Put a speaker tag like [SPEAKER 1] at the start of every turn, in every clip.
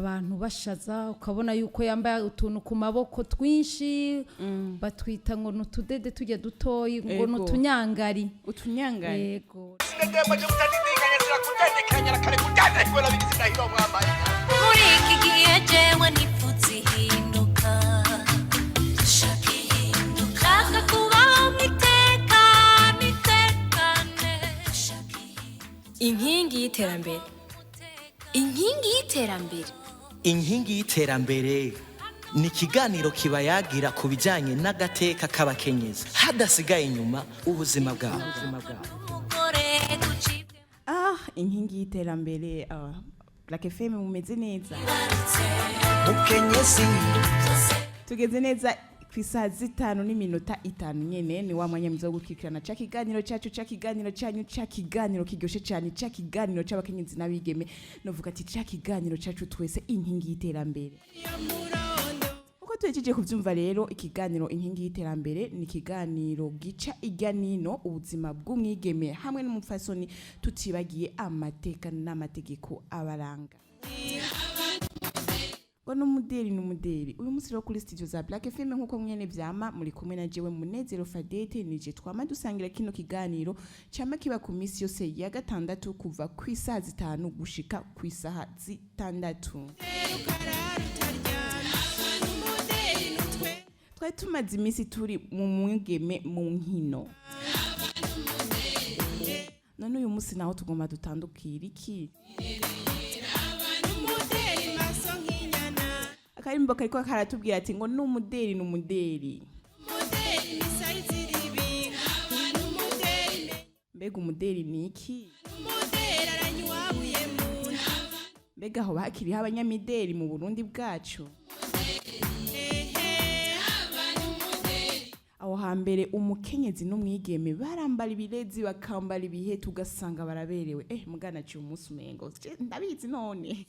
[SPEAKER 1] Abantu bashaza, ukabona yuko yambaye utuntu ku maboko twinshi, batwita ngo ni utudede tujya dutoyi, ngo ni utunyangari.
[SPEAKER 2] Utunyangari.
[SPEAKER 1] Yego.
[SPEAKER 3] Muri iki gihe jewe nipfutse ihinduka, dushaka ihinduka, shaka kubaho mu iteka n'itekane, dushaka ihinduka.
[SPEAKER 4] Inkingi y'iterambere, inkingi y'iterambere.
[SPEAKER 5] Inkingi y'iterambere ni ikiganiro kibayagira ku bijyanye n'agateka k'abakenyezi, hadasigaye inyuma ubuzima bwabo.
[SPEAKER 3] Umugore gucibwa.
[SPEAKER 2] Ah, inkingi y'iterambere. Ah, Black FM, mumeze neza?
[SPEAKER 5] Mukenyezi.
[SPEAKER 2] Tugeze neza ku isaha 5:05 nyene. Ni wa mwanya mwiza wo gukurikirana ca kiganiro cacu, ca kiganiro canyu, ca kiganiro kiryoshe cane, ca kiganiro c'abakenyezi n'abigeme, novuga ati ca kiganiro cacu twese, inkingi y'iterambere. Uko tuhejeje kuvyumva rero, ikiganiro inkingi y'iterambere ni ikiganiro gica irya nino ubuzima bw'umwigeme hamwe n'umupfasoni, tutibagiye amateka n'amategeko abaranga. Ngo n'umuderi n'umuderi. Uyu munsi rero kuri studio za Black FM, nkuko mwene vyama, muri kumwe na jewe Munezero Fadete. Nije twama dusangira kino kiganiro cama kiba ku minsi yose ya gatandatu kuva ku isaha 5 gushika ku isaha 6. Twari tumaze iminsi turi mu mwigeme mu nkino. None uyu munsi naho tugomba dutandukira iki? Akarimbo kariko karatubwira ati ngo n'umuderi n'umuderi. Mbega umuderi ni iki? Mbega aho bakiriho abanyamideri mu Burundi bwacu? Aho hambere umukenyezi n'umwigeme barambara ibirezi, bakambara ibihe, tugasanga baraberewe. Mugana ciye umunsi umengo ndabizi. None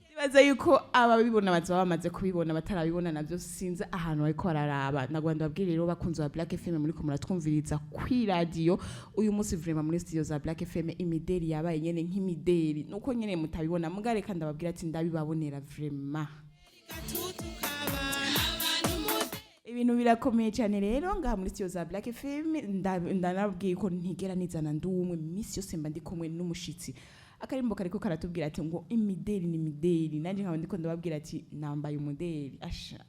[SPEAKER 2] nibaza yuko ababibona bazaba bamaze kubibona, batarabibona navyo sinzi ahantu bariko bararaba. Nagwanda babwire rero, bakunzi ba Black FM, muriko muratwumviriza kw'iradiyo, uyu munsi vraiment muri studio za Black FM imideri yabaye nyene nk'imideri, nuko nyene mutabibona. Mugare kandi ababwira ati ndabibabonera, vraiment ibintu birakomeye cyane. Rero ngaha muri studio za Black FM ndanabwiye ko ntigera nizana ndumwe, misi yose mba ndi kumwe n'umushitsi. Akarimbo kariko karatubwira ati ngo imideri ni imideri, nanjye nkaba ndiko ndababwira ati nambaye umuderi. Asha,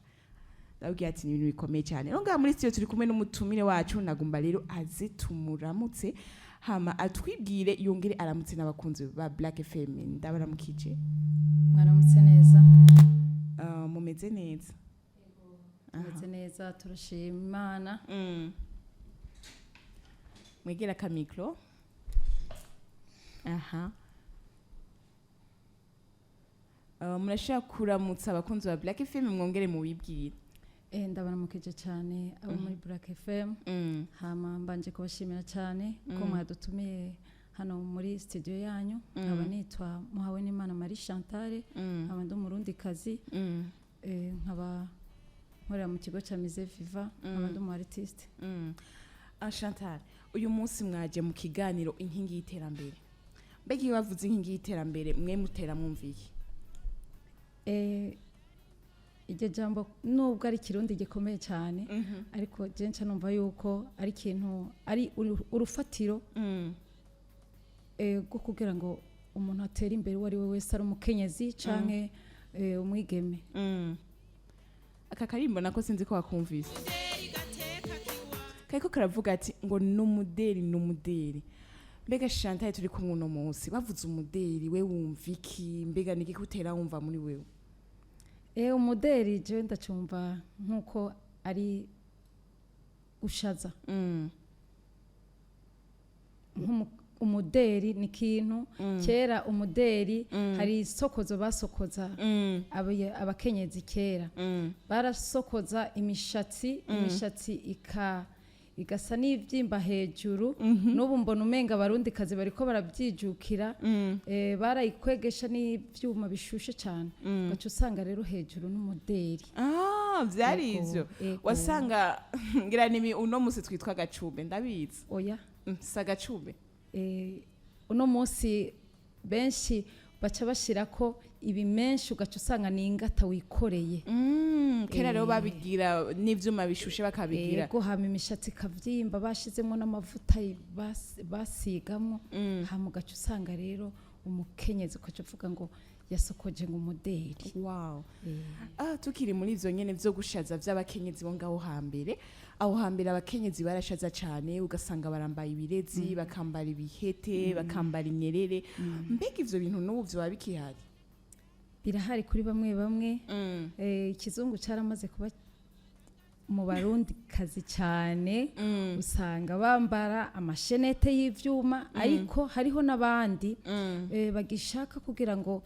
[SPEAKER 2] ndababwira ati ni ibintu bikomeye cyane. Rero ngaha muri studio turi kumwe n'umutumire wacu. Nagomba rero aze tumuramutse, hama atwibwire, yongere aramutse n'abakunzi ba Black FM. Ndabaramukije.
[SPEAKER 1] Mwaramutse neza.
[SPEAKER 2] Mumeze neza?
[SPEAKER 1] Tumeze neza, turashima Imana.
[SPEAKER 2] Mwegera akamikro. Aha. Murashaka kuramutsa abakunzi ba Black FM, mwongere mubibwire.
[SPEAKER 1] Ndabaramukije cyane abo muri Black FM. Hama mbanje kubashimira cyane ko mwadutumiye hano muri studio yanyu. Nkaba nitwa Muhawenimana Marie Chantal, nkaba ndi Umurundikazi, nkaba nkorera mu kigo cya Mise Viva, nkaba ndi umu artiste.
[SPEAKER 2] Ah, Chantal, uyu munsi mwaje mu kiganiro inkingi y'iterambere. Mbega iyo bavuze inkingi y'iterambere, mwe mutera mwumviye?
[SPEAKER 1] Iryo jambo nubwo ari Ikirundi gikomeye cyane, ariko je nca numva yuko ari ikintu ari urufatiro rwo kugira ngo umuntu atere imbere, uwo ari we wese, ari umukenyezi canke umwigeme.
[SPEAKER 2] Aka karimbo nako sinzi ko wakumvise, kariko karavuga ati ngo n'umuderi n'umuderi. Mbega Chantal turi kumwe uno munsi, bavuze umuderi we wumva iki? Mbega niki utera wumva muri wewe?
[SPEAKER 1] Umuderi jewe ndacumva nk'uko ari gushaza. Umuderi ni ikintu kera, umuderi hari isokozo basokoza abakenyezi kera. Barasokoza imishatsi, imishatsi igasa n'ibyimba hejuru. N'ubu mbona umenga Abarundi kazi bariko barabyijukira. Barayikwegesha n'ibyuma bishushe cyane, ugaca usanga rero hejuru n'umuderi.
[SPEAKER 2] Ah, vyari
[SPEAKER 1] Yego,
[SPEAKER 2] ivyo.
[SPEAKER 1] yego.
[SPEAKER 2] Wasanga ngira nimi uno munsi twitwa gacube, ndabizi.
[SPEAKER 1] Oya.
[SPEAKER 2] Si agacube?
[SPEAKER 1] Uno munsi Benshi baca bashirako ibimenshi, ugaca usanga ni ingata wikoreye.
[SPEAKER 2] Kera rero babigira n'ivyuma bishushe bakabigira.
[SPEAKER 1] Ego, hama imishatsi ikavyimba, bashizemo n'amavuta basigamo, hama ugaca usanga rero umukenyezi ugaca uvuga ngo yasokoje ngo umuderi.
[SPEAKER 2] Wow. Ah, tukiri muri ivyo nyene vyo gushaza vy'abakenyezi bo ngaho hambere, aho hambere abakenyezi barashaza cane, ugasanga barambaye ibirezi, bakambara ibihete, bakambara inyerere. Mbega ivyo bintu n'ubu vyoba bikihari?
[SPEAKER 1] Birahari kuri bamwe bamwe. Ikizungu caramaze kuba mu Barundi kazi cyane, usanga bambara amashenete y'ivyuma, ariko hariho n'abandi bagishaka kugira ngo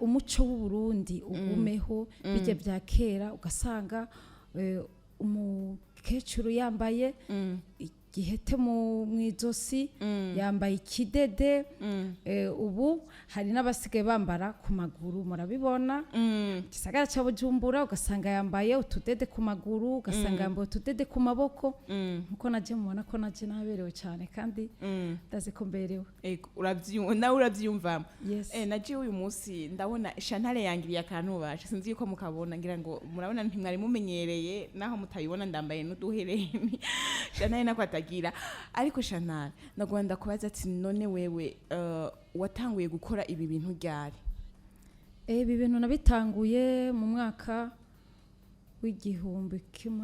[SPEAKER 1] umuco w'Uburundi ugumeho, bijya bya kera, ugasanga umukecuru yambaye igihete mu izosi, yambaye ikidede. Ubu hari n'abasigaye bambara ku maguru, murabibona gisagara cya Bujumbura, ugasanga yambaye utudede ku maguru, ugasanga yambaye utudede ku maboko, nkuko naje mubona ko naje naberewe cyane, kandi ndazi ko mberewe.
[SPEAKER 2] Ego, uravyumva, nawe uravyumvamo.
[SPEAKER 1] Yes.
[SPEAKER 2] Naje uyu munsi ndabona Shantare yangiriye akantu basha, sinzi yuko mukabona, ngira ngo murabona, ntimwari mumenyereye, naho mutayibona ndambaye n'uduhereni Shantare nako atagira. Ariko Shantare, nagomba ndakubaza ati none wewe watanguye gukora ibi bintu ryari?
[SPEAKER 1] Ibi bintu nabitanguye mu mwaka w'1999.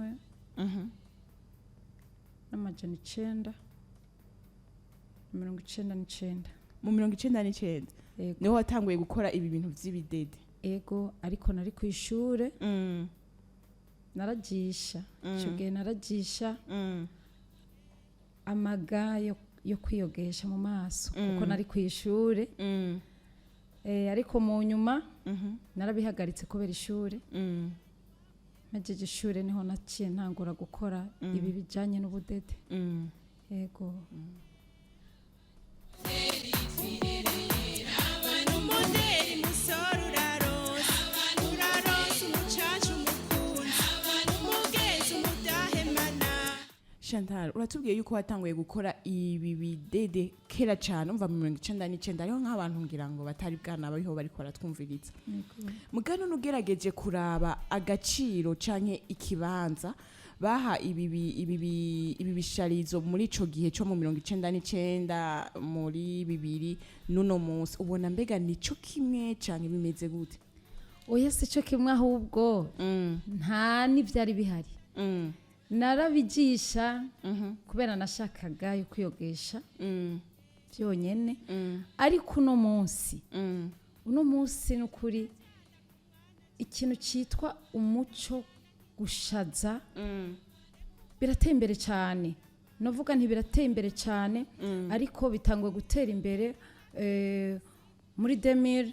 [SPEAKER 2] Mu 99?
[SPEAKER 1] Ego.
[SPEAKER 2] Niho watanguye gukora ibi bintu vy'ibidede?
[SPEAKER 1] Ego, ariko nari ku ishure, naragisha icyo gihe, naragisha amaga yo kwiyogesha mu maso, kuko nari ku ishure. Ariko mu nyuma narabihagaritse kubera ishure. Mpejeje ishure niho naciye ntangura gukora ibi bijyanye n'ubudede. Ego.
[SPEAKER 6] Umuderi musore uraronsa, uraronsa umucaca, umukunzi, umugenzi umudahemana.
[SPEAKER 2] Chantal, uratubwiye yuko watanguye gukora ibi bidede kera cyane, umva mu 99, hariho nk'abantu ngira ngo batari bwana bariho bariko baratwumviriza. Mugano nugerageje kuraba agaciro canke ikibanza baha ibi bisharizo muri ico gihe co mu 99, muri 2000, n'uno munsi, ubona mbega nico kimwe canke bimeze gute?
[SPEAKER 1] Oya, si cyo kimwe, ahubwo nta n'ibyari bihari. Narabigisha kubera nashakaga yo kwiyogesha byonyine, ariko uno munsi ni ukuri ikintu cyitwa umuco, gushaza, birateye imbere cyane. Navuga nti birateye imbere cyane, ariko bitangwa gutera imbere muri 2015,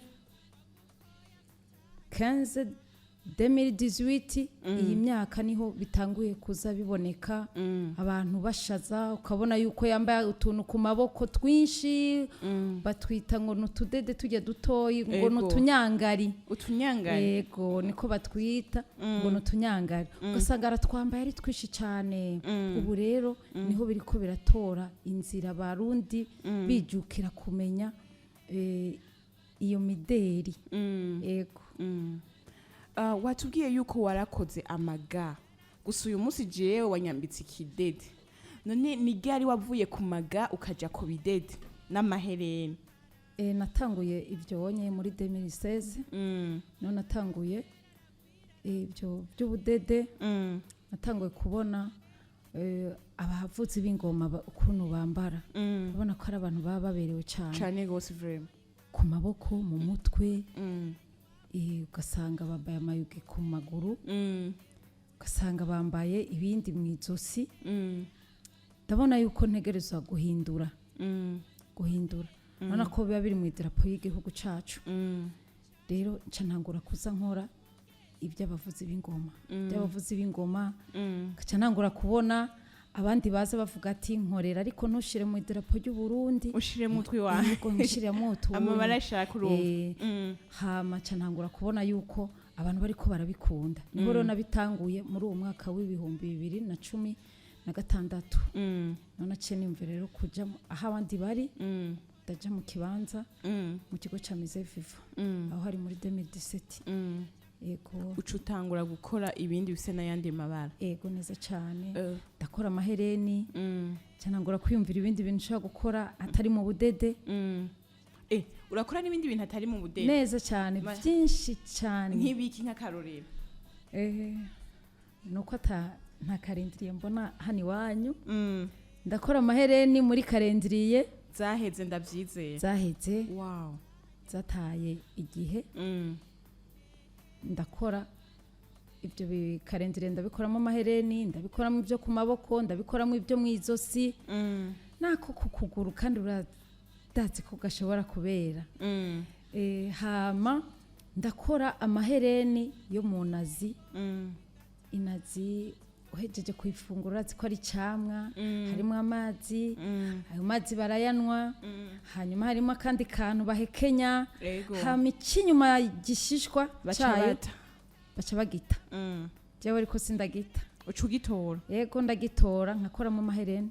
[SPEAKER 1] 2018, iyi myaka niho bitanguye kuza biboneka, abantu bashaza, ukabona yuko yambaye utuntu ku maboko twinshi, batwita ngo ni utudede tujya dutoyi, ngo ni utunyangari.
[SPEAKER 2] Utunyangari.
[SPEAKER 1] Yego, niko batwita ngo ni utunyangari, ugasanga aratwambaye ari twinshi cyane. Ubu rero niho biriko biratora inzira, Abarundi bijukira kumenya iyo mideri. Yego.
[SPEAKER 2] Watubwiye yuko warakoze amaga, gusa uyu munsi jewe wanyambitse ikidede. None ni ryari wavuye ku maga ukaja ku bidede n'amahereni?
[SPEAKER 1] Natanguye ibyo wonye muri 2016. None natanguye ibyo by'ubudede, natanguye kubona abavuzi b'ingoma ukuntu bambara, ubona ko ari abantu baba baberewe cyane.
[SPEAKER 2] Cane gose vraiment.
[SPEAKER 1] Ku maboko, mu mutwe, ugasanga bambaye amayugi ku maguru, ugasanga bambaye ibindi mu izosi. Ndabona yuko ntegerezwa guhindura, urabona ko biba biri mu idarapo y'igihugu cacu. Rero nca ntangura kuza nkora iby'abavuzi b'ingoma, nkaca ntangura kubona abandi baza bavuga ati nkorera, ariko ntushire mu idarapo ry'u Burundi.
[SPEAKER 2] Ushiremo utwi wawe.
[SPEAKER 1] Yego, nshiremo utuntu.
[SPEAKER 2] Amabara ashaka urumva.
[SPEAKER 1] Hama nca ntangura kubona yuko abantu bariko barabikunda. Niho rero nabitanguye muri uwo mwaka w'2016. None aciye nimva rero kuja aho abandi bari. Ndaja mu kibanza mu kigo ca Musée Vivant, aho hari muri 2017. Yego.
[SPEAKER 2] Uca utangura gukora ibindi bisa n'ayandi mabara?
[SPEAKER 1] Yego, neza cyane. Ndakora amahereni, canangura kwiyumvira ibindi bintu nshobora gukora atari mu budede.
[SPEAKER 2] Urakora n'ibindi bintu atari mu budede?
[SPEAKER 1] Neza cyane, byinshi cyane.
[SPEAKER 2] Nk'ibiki, nk'akarorero?
[SPEAKER 1] Nuko ata nta calendrier mbona hano iwanyu. Ndakora amahereni muri calendrier.
[SPEAKER 2] Zaheze, ndabyizeye.
[SPEAKER 1] Zaheze. Zataye igihe. Ndakora ibyo bi calendrier, ndabikoramo amahereni, ndabikoramo ibyo ku maboko, ndabikoramo ibyo mu izosi, nako ku kuguru, kandi uradatse ko gashobora kubera. Hama ndakora amahereni yo mu nazi. Inazi uhejeje kuyifungura, urazi ko ari icamwa, harimo amazi. Ayo mazi barayanywa, hanyuma harimo akandi kantu bahekenya. Hama ikinyuma gishishwa
[SPEAKER 2] baca
[SPEAKER 1] cayo
[SPEAKER 2] bata.
[SPEAKER 1] Baca bagita. Jewe ariko sindagita.
[SPEAKER 2] Uca ugitora?
[SPEAKER 1] Yego, ndagitora nkakoramo amahereni.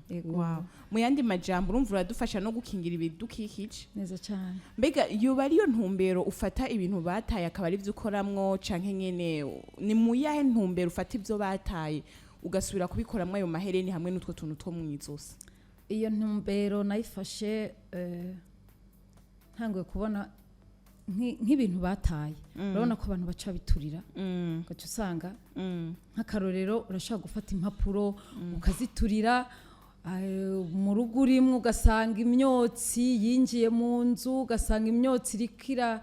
[SPEAKER 1] Yego.
[SPEAKER 2] Wow. Mu yandi majambo, urumva uradufasha no gukingira ibidukikije.
[SPEAKER 1] Neza cyane.
[SPEAKER 2] Mbega yoba ariyo ntumbero ufata ibintu bataye akaba ari byo ukoramwo, canke nyene ni mu yahe ntumbero ufata ibyo bataye ugasubira kubikoramwo ayo mahereni hamwe n'utwo tuntu two mw'izosi?
[SPEAKER 1] Iyo ntumbero nayifashe ntanguye kubona nk'ibintu bataye. Urabona ko abantu baca biturira, ugaca usanga nk'akarorero urashobora gufata impapuro ukaziturira, mu rugo urimwo ugasanga imyotsi yinjiye mu nzu, ugasanga imyotsi irikira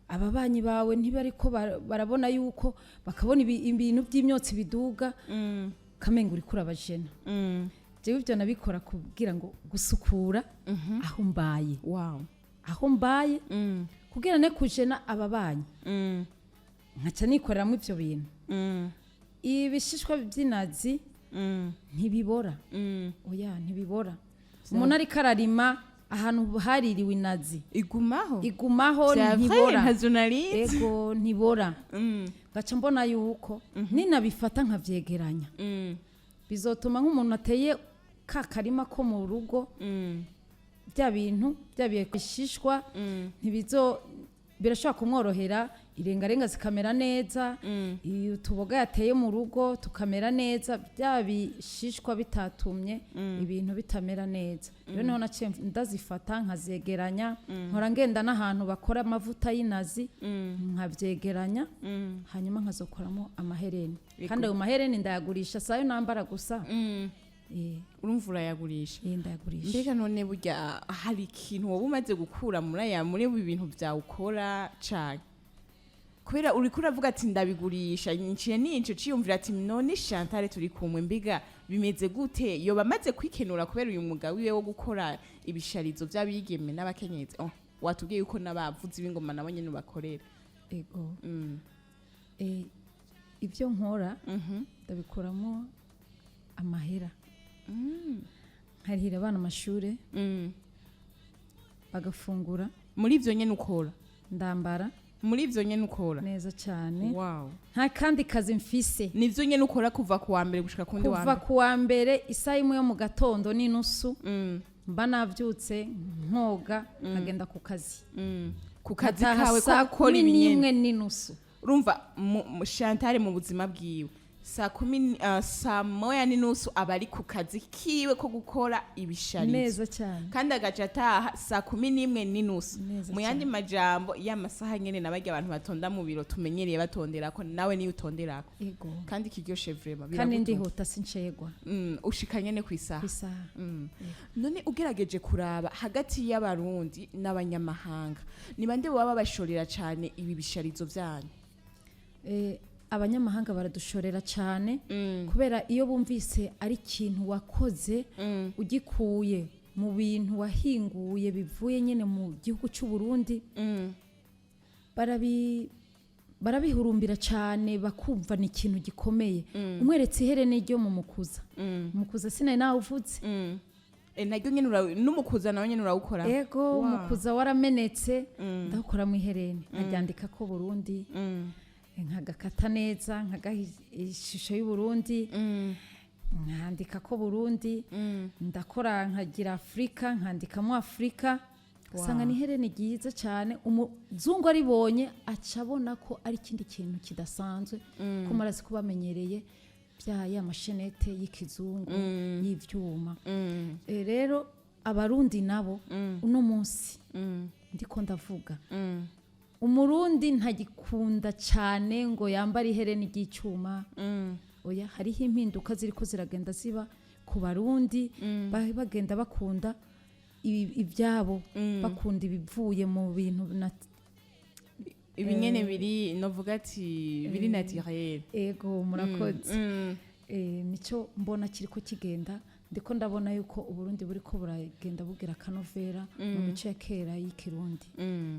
[SPEAKER 1] ababanyi bawe ntibariko barabona yuko bakabona ibintu by'imyotsi biduga, kamenga uriko urabajena. Jewe ibyo nabikora kugira ngo gusukura aho mbaye, aho mbaye, kugira ne kujena ababanyi, nkaca nikoreramo ivyo bintu. Ibishishwa by'inazi ntibibora. Oya, ntibibora. Umuntu ariko ararima ahantu haririwe inazi,
[SPEAKER 2] igumaho?
[SPEAKER 1] Igumaho.
[SPEAKER 2] Vya vrai?
[SPEAKER 1] Ntibora.
[SPEAKER 2] Ntazo narizi.
[SPEAKER 1] Ego, ntibora. Ngaca mbona yuko ninabifata nkavyegeranya, bizotuma nk'umuntu ateye ka karima ko mu rugo, bya bintu bya bishishwa ntibizo, birashobora kumworohera, irengarenga zikamera neza, utuboga yateye mu rugo tukamera neza, bya bishishwa bitatumye ibintu bitamera neza. Rero niho naciye ndazifata nkazegeranya, nkora ngenda n'ahantu bakora amavuta y'inazi, nkabyegeranya, hanyuma nkazokoramo amahereni. Kandi ayo mahereni ndayagurisha, sayo nambara gusa.
[SPEAKER 2] Urumva urayagurisha?
[SPEAKER 1] Ndayagurisha.
[SPEAKER 2] Mbega none burya hari ikintu woba umaze gukura muri aya, muri ibi bintu byawe ukora cane? Kubera uriko uravuga ati ndabigurisha, nciye nico ciyumvira ati none Chantal turi kumwe, mbega bimeze gute, yoba amaze kwikenura kubera uyu mwuga wiwe wo gukora ibisharizo by'abigeme n'abakenyezi? Oh, watubwiye yuko n'abavuzi b'ingoma nabo nyene ubakorera.
[SPEAKER 1] Ego. Ibyo nkora ndabikuramo amahera, nkarihira abana amashure, bagafungura.
[SPEAKER 2] Muri ivyo nyene ukora?
[SPEAKER 1] Ndambara.
[SPEAKER 2] Muri ivyo nyene ukora?
[SPEAKER 1] Neza cyane. Nta kandi kazi mfise.
[SPEAKER 2] Nivyo nyene ukora kuva ku wa mbere gushika ku wundi wa
[SPEAKER 1] Kuva
[SPEAKER 2] mbere?
[SPEAKER 1] ku wa mbere, isaha 1 yo mu gatondo n'inusu mba navyutse, nkoga, nkagenda ku kazi.
[SPEAKER 2] Ku kazi
[SPEAKER 1] Nkataha
[SPEAKER 2] kawe ko
[SPEAKER 1] saa
[SPEAKER 2] gukora
[SPEAKER 1] kumi
[SPEAKER 2] ibinyene?
[SPEAKER 1] n'imwe n'inusu.
[SPEAKER 2] Urumva Chantal mu buzima bwiwe, saa kumi 1:30 aba ari ku kazi kiwe ko gukora ibisharizo.
[SPEAKER 1] Neza cyane.
[SPEAKER 2] Kandi agaca ataha saa 11:30.
[SPEAKER 1] Neza
[SPEAKER 2] Mu yandi majambo, y'amasaha nyene nabarya abantu batonda mu biro tumenyereye batonderako, nawe niyo utonderako.
[SPEAKER 1] Ego.
[SPEAKER 2] Kandi kiryoshe vraiment.
[SPEAKER 1] Kandi
[SPEAKER 2] Biragutunga.
[SPEAKER 1] ndihuta, sincegwa.
[SPEAKER 2] Ushika nyene kw'isaha.
[SPEAKER 1] Kw'isaha.
[SPEAKER 2] None ugerageje kuraba hagati y'Abarundi n'abanyamahanga, ni bande baba bashorera cane ibi bisharizo vyanyu?
[SPEAKER 1] Abanyamahanga baradushorera cyane, kubera iyo bumvise ari ikintu wakoze ugikuye mu bintu wahinguye bivuye nyine mu gihugu cy'u Burundi, barabihurumbira cyane, bakumva ni ikintu gikomeye. Umweretse iherene ryo mu mukuza, umukuza sinari nawuvutse.
[SPEAKER 2] Naryo nyene n'umukuza nawe nyene urawukora?
[SPEAKER 1] Ego. Umukuza waramenetse, ndawukora mu iherene, nkaryandika ko Burundi, nkagakata neza, nkagaha ishusho y'Uburundi. Nkandika ko Burundi, ndakora nkagira Afurika, nkandikamo Afurika. Usanga ni ihereni ryiza cyane, umuzungu aribonye aca abona ko ari ikindi kintu kidasanzwe, ko murazi ko bamenyereye bya ya ma chaînettes y'ikizungu y'ivyuma. Rero Abarundi nabo uno munsi ndiko ndavuga, Umurundi ntagikunda cyane ngo yambare ihereni ry'icyuma. Oya, hariho impinduka ziriko ziragenda ziba ku Barundi, bagenda bakunda ibyabo, bakunda ibivuye mu bintu
[SPEAKER 2] Ibi nyene biri, novuga ati biri naturel.
[SPEAKER 1] Ego, murakoze. Nicyo mbona kiriko kigenda, ndiko ndabona yuko Uburundi buriko buragenda bugira akanovera mu mico ya kera y'ikirundi.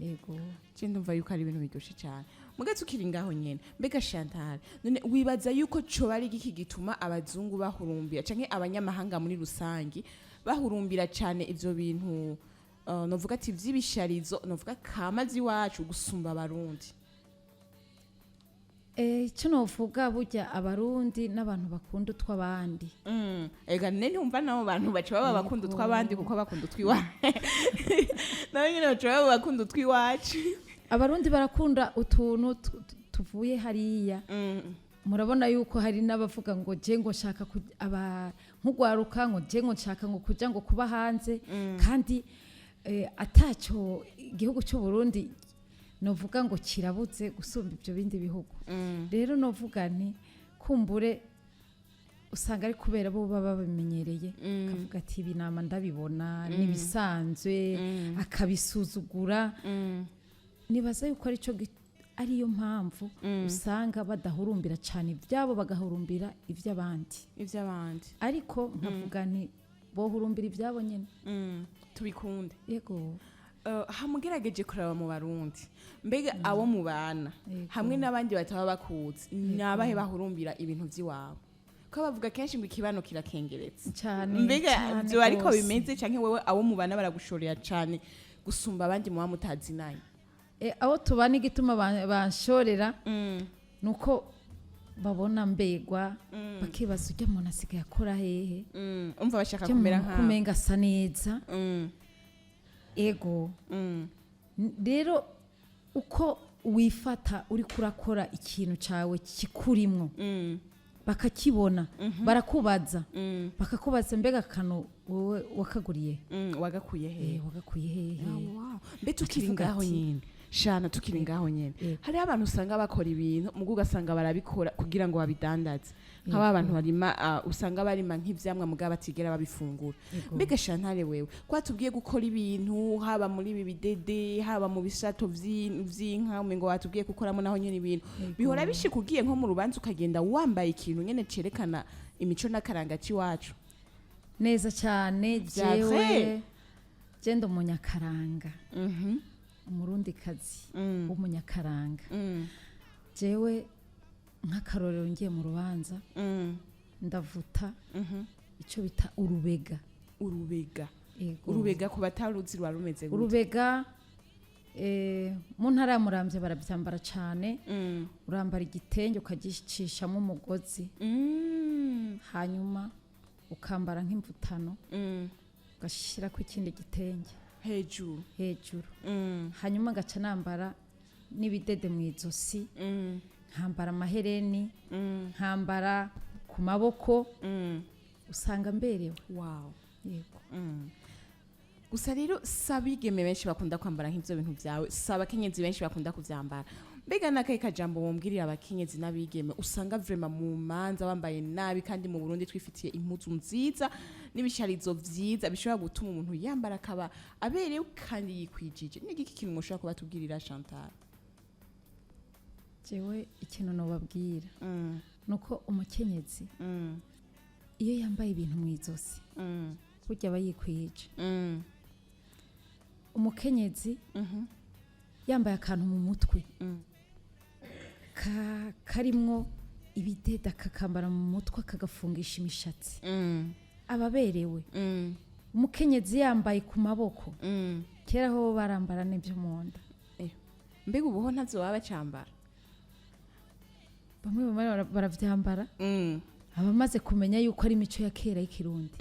[SPEAKER 1] Ego.
[SPEAKER 2] Je ndumva yuko ari ibintu biryoshe cyane. Muga tukiri ngaho nyene, mbega Chantal, none wibaza yuko coba ari igiki gituma abazungu bahurumbira canke abanyamahanga muri rusangi bahurumbira cane ivyo bintu, novuga ati vy'ibisharizo, novuga kamazi iwacu, gusumba Abarundi?
[SPEAKER 1] Icyo novuga, burya Abarundi n'abantu bakunda utw'abandi.
[SPEAKER 2] Ega nene ntumva nabo bantu baca baba bakunda utw'abandi, kuko bakunda utw'iwacu, nabo nyene baca baba bakunda utw'iwacu.
[SPEAKER 1] Abarundi barakunda utuntu tuvuye hariya. Murabona yuko hari n'abavuga ngo je ngo nshaka aba nk'ugwaruka, ngo je ngo nshaka ngo kuja ngo kuba hanze, kandi atacyo igihugu cy'u Burundi novuga ngo kirabuze gusumba ibyo bindi bihugu. Rero novuga nti kumbure usanga ari kubera bo baba babimenyereye, akavuga ati ibi nama ndabibona n'ibisanzwe, akabisuzugura. Nibaza yuko aricyo ariyo mpamvu usanga badahurumbira cyane ibyabo, bagahurumbira iby'abandi.
[SPEAKER 2] Ivy'abandi.
[SPEAKER 1] Ariko nkavuga nti bohurumbira ibyabo nyine.
[SPEAKER 2] Tubikunde.
[SPEAKER 1] Yego.
[SPEAKER 2] Hamugerageje kuraba mu Barundi, mbega abo mubana hamwe n'abandi bataba bakuzi, ni abahe bahurumbira ibintu vy'iwabo? Ko bavuga kenshi ngo ikibano kirakengeretse.
[SPEAKER 1] Cyane.
[SPEAKER 2] Mbega
[SPEAKER 1] Cyane
[SPEAKER 2] vyo ariko
[SPEAKER 1] rwose.
[SPEAKER 2] bimeze, canke wewe abo mubana baragushorera cane gusumba abandi muba mutazinanye?
[SPEAKER 1] Abo tubana, igituma banshorera nuko babona mbegwa, bakibaza ujya muntu asigaye akora hehe.
[SPEAKER 2] Umva bashaka
[SPEAKER 1] Ujya
[SPEAKER 2] kumera
[SPEAKER 1] muntu
[SPEAKER 2] nkawe.
[SPEAKER 1] Kumenga asa neza. Ego. Rero uko wifata uriko urakora ikintu cawe kikurimwo, bakakibona, barakubaza, bakakubaza mbega kano wowe wakaguriye?
[SPEAKER 2] Wagakuye hehe?
[SPEAKER 1] Wagakuye hehe?
[SPEAKER 2] Ah, wow. Mbe tukiri
[SPEAKER 1] Akivuga
[SPEAKER 2] ngaho
[SPEAKER 1] ati-
[SPEAKER 2] nyene, shana, tukiri ngaho nyene,
[SPEAKER 1] Yego.
[SPEAKER 2] hariho abantu usanga bakora ibintu mugo ugasanga barabikora kugira ngo babidandaze, nk'aba bantu barima, usanga barima nk'ivyamwa mugabo batigera babifungura. Mbega Shantare, wewe ko watubwiye gukora ibintu haba muri ibi bidede, haba mu bisato vy'inka, umengo watubwiye gukoramo naho nyene ibintu bihora bishika ugiye nko mu rubanza ukagenda wambaye ikintu nyene cerekana imico n'akaranga c'iwacu?
[SPEAKER 1] Neza cyane.
[SPEAKER 2] Vya
[SPEAKER 1] Jewe
[SPEAKER 2] vrai?
[SPEAKER 1] genda umunyakaranga, Umurundikazi w'umunyakaranga. Jewe nk'akarorero, ngiye mu rubanza, ndavuta icyo bita urubega.
[SPEAKER 2] Urubega?
[SPEAKER 1] Yego.
[SPEAKER 2] Urubega ku bataruzi ruba rumeze gute?
[SPEAKER 1] Urubega, mu ntara ya Muramvya barabyambara cyane. Urambara igitenge ukagicishamo umugozi, hanyuma ukambara nk'imvutano, ugashyirako ikindi gitenge
[SPEAKER 2] hejuru.
[SPEAKER 1] Hejuru. Hanyuma ngaca nambara n'ibidede mu izosi, nkambara amahereni, nkambara ku maboko, usanga mberewe. Yego.
[SPEAKER 2] Gusa rero si abigeme benshi bakunda kwambara nk'ivyo bintu vyawe, si abakenyezi benshi bakunda kuvyambara. Mbega n'akahe kajambo wombwirira abakenyezi n'abigeme usanga vraiment mu manza bambaye nabi, kandi mu Burundi twifitiye impuzu nziza n'ibisharizo vyiza bishobora gutuma umuntu yambara akaba aberewe kandi yikwijije? Ni igiki kintu mushobora kubatubwirira, Chantal?
[SPEAKER 1] Jewe ikintu nobabwira nuko umukenyezi iyo yambaye ibintu mu izosi, burya aba yikwije. Umukenyezi yambaye akantu mu mutwe karimwo ibideda, akakambara mu mutwe, akagafungisha imishatsi, aba aberewe. Umukenyezi yambaye ku maboko, kera ho barambara n'ibyo mu nda.
[SPEAKER 2] Mbega ubuho ntavyo baba bacambara?
[SPEAKER 1] Bamwe bamwe baravyambara. Abamaze kumenya yuko ari imico ya kera y'ikirundi,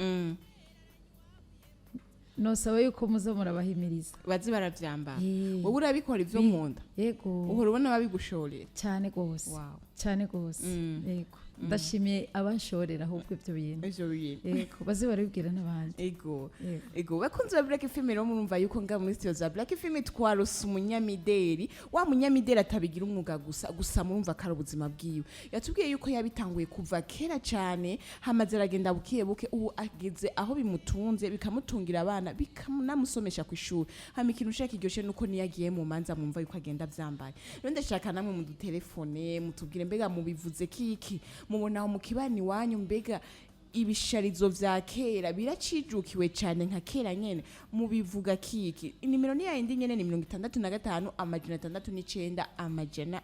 [SPEAKER 1] nosaba yuko muza murabahimiriza.
[SPEAKER 2] Bazi baravyambara. Wowe urabikora ivyo mu nda?
[SPEAKER 1] Yego.
[SPEAKER 2] Uhora ubona babigushorera?
[SPEAKER 1] Cyane gose.
[SPEAKER 2] Wow.
[SPEAKER 1] Cyane gose, yego. Ndashimiye abanshorera ahubwo ibyo bintu.
[SPEAKER 2] Ivyo bintu.
[SPEAKER 1] Yego, baze barabibwira n'abandi.
[SPEAKER 2] Ego.
[SPEAKER 1] Yego.
[SPEAKER 2] Ego, bakunzi ba Black FM, rero murumva yuko nga muri studio za Black FM twarose umunyamideli, wa munyamideli atabigira umwuga gusa gusa, murumva ko ari ubuzima bwiwe. Yatubwiye yuko yabitanguye kuva kera cyane, hamaze aragenda buke buke, ubu ageze aho bimutunze, bikamutungira abana, bikanamusomesha ku ishuri. Hama ikintu ushaka kiryoshe nuko niyo agiye mu manza mwumva yuko agenda avyambaye. Rero ndashaka namwe mudutelefone, mutubwire mbega mubivuze kiki, mubona aho mu kibani iwanyu mbega ibisharizo vya kera biracijukiwe cyane nka kera nyene, mubivuga kiki? Inimero ni yayindi nyene, ni 65 609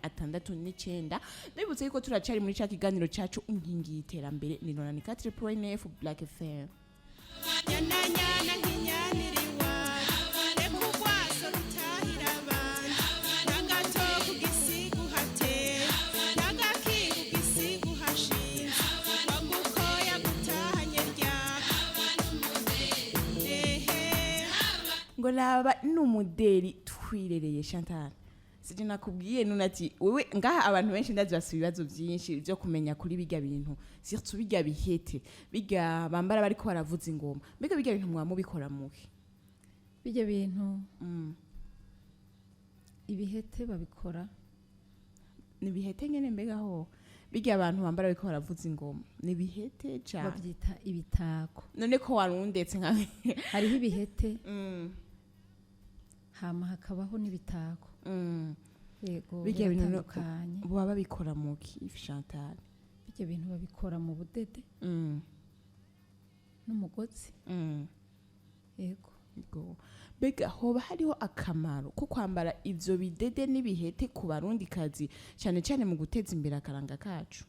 [SPEAKER 2] 609. Ndabibutse yuko turacari muri ca kiganiro cacu Inkingi y'Iterambere, ni 94.9 Black FM.
[SPEAKER 6] Nyananyana nk'inyanira iwacu, reka urwaso rutahira abantu, n'agato ku gisiga uhatera, n'agakinga ugisiga uhashinze, wagukoya gutahanye ryaka ehe.
[SPEAKER 2] Ngo raba n'umuderi twirereye. Chantal, sije nakubwiye none ati wewe ngaha abantu benshi ndazi bafise ibibazo byinshi byo kumenya kuri bijya bintu, surtout bijya bihete, bijya bambara bariko baravuza ingoma. Mbega bijya bintu mwa mubikora muke?
[SPEAKER 1] Bijya bintu, ibihete babikora
[SPEAKER 2] Ni bihete nyene. Mbega ho bijya abantu bambara bariko baravuza ingoma ni bihete cyane?
[SPEAKER 1] Babyita ibitako.
[SPEAKER 2] None ko warundetse nka
[SPEAKER 1] Hariho ibihete, hama hakabaho n'ibitako. Yego.
[SPEAKER 2] Bijya bintu
[SPEAKER 1] Biratandukanye.
[SPEAKER 2] baba babikora muki, Chantal?
[SPEAKER 1] Bijya bintu babikora mu budede n'umugozi. Yego.
[SPEAKER 2] Ego. Mbega hoba hariho akamaro ko kwambara ivyo bidede n'ibihete ku Barundikazi, cyane cyane mu guteza imbere akaranga kacu?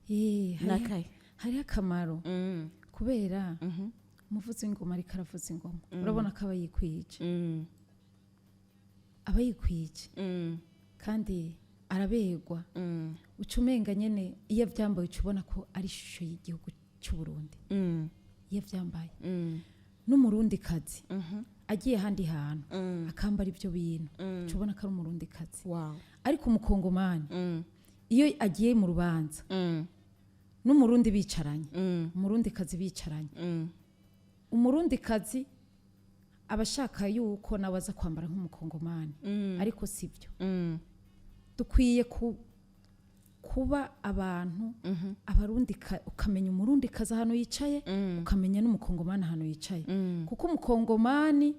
[SPEAKER 1] Eh,
[SPEAKER 2] Nakaye?
[SPEAKER 1] hariho akamaro, kubera umuvuzi w'ingoma ariko aravuza ingoma, urabona ko aba yikwije, aba yikwije kandi araberwa. Uca umenga nyene iyo avyambaye, uca ubona ko ari ishusho y'igihugu cy'u Burundi iyo avyambaye. N'umurundikazi agiye ahandi hantu akambara ibyo bintu, uca ubona ko ari umurundikazi. Ariko umukongomani iyo agiye mu rubanza n'umurundi bicaranye, umurundikazi bicaranye, umurundikazi aba ashaka yuko nawe aza kwambara nk'umukongomani, ariko si byo. Dukwiye kuba abantu abarundi, ukamenya umurundikazi ahantu yicaye, ukamenya n'umukongomani ahantu yicaye, kuko umukongomani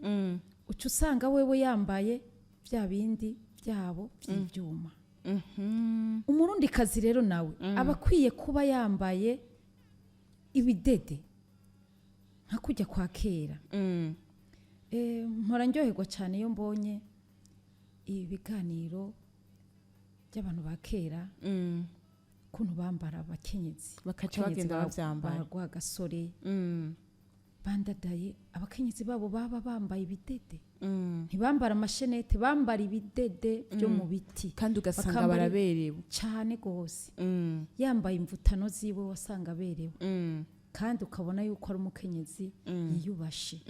[SPEAKER 1] uca usanga wewe yambaye bya bindi byabo by'ibyuma. Umurundikazi rero nawe aba akwiye kuba yambaye ibidede nka kujya kwa kera. Mpora ndyoherwa cyane iyo mbonye ibiganiro by'abantu ba kera, ukuntu bambara abakenyezi.
[SPEAKER 2] Bakaca
[SPEAKER 1] Abakenyezi
[SPEAKER 2] bagenda bavyambaye.
[SPEAKER 1] ba Rwagasore, bandadaye, abakenyezi babo baba bambaye ibidede, ntibambara amashenete, bambara ibidede byo mu biti.
[SPEAKER 2] Kandi ugasanga baraberewe.
[SPEAKER 1] Cyane rwose. Yambaye imvutano ziwe, wasanga aberewe, kandi ukabona yuko ari umukenyezi yiyubashe.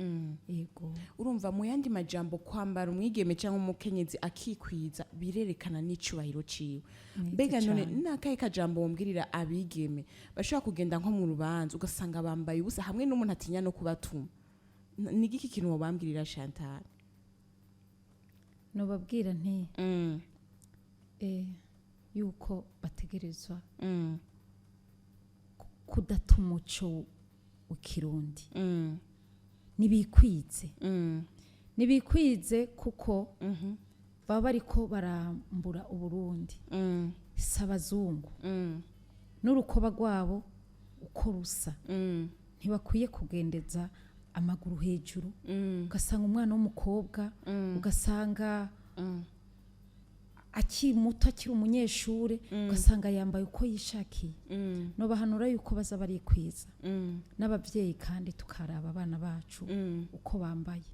[SPEAKER 1] Yego.
[SPEAKER 2] Urumva, mu yandi majambo, kwambara umwigeme cyangwa umukenyezi akikwiza birerekana n'icubahiro ciwe.
[SPEAKER 1] Neza.
[SPEAKER 2] Mbega none
[SPEAKER 1] Cane.
[SPEAKER 2] nakahe kajambo wombwirira abigeme bashobora kugenda nko mu rubanza ugasanga bambaye ubusa, hamwe n'umuntu atinya no kubatuma? Ni igiki kintu wobambwirira, Chantal?
[SPEAKER 1] Nobabwira nti yuko bategerezwa kudata umuco w'ikirundi. Nibikwize, nibikwize, kuko baba bariko barambura Uburundi, si abazungu n'urukoba rwabo uko rusa. Ntibakwiye kugendeza amaguru hejuru, ugasanga umwana w'umukobwa, ugasanga akiri muto, akiri umunyeshure, ugasanga yambaye uko yishakiye. Nobahanura yuko baza barikwiza, n'ababyeyi kandi tukaraba abana bacu uko bambaye.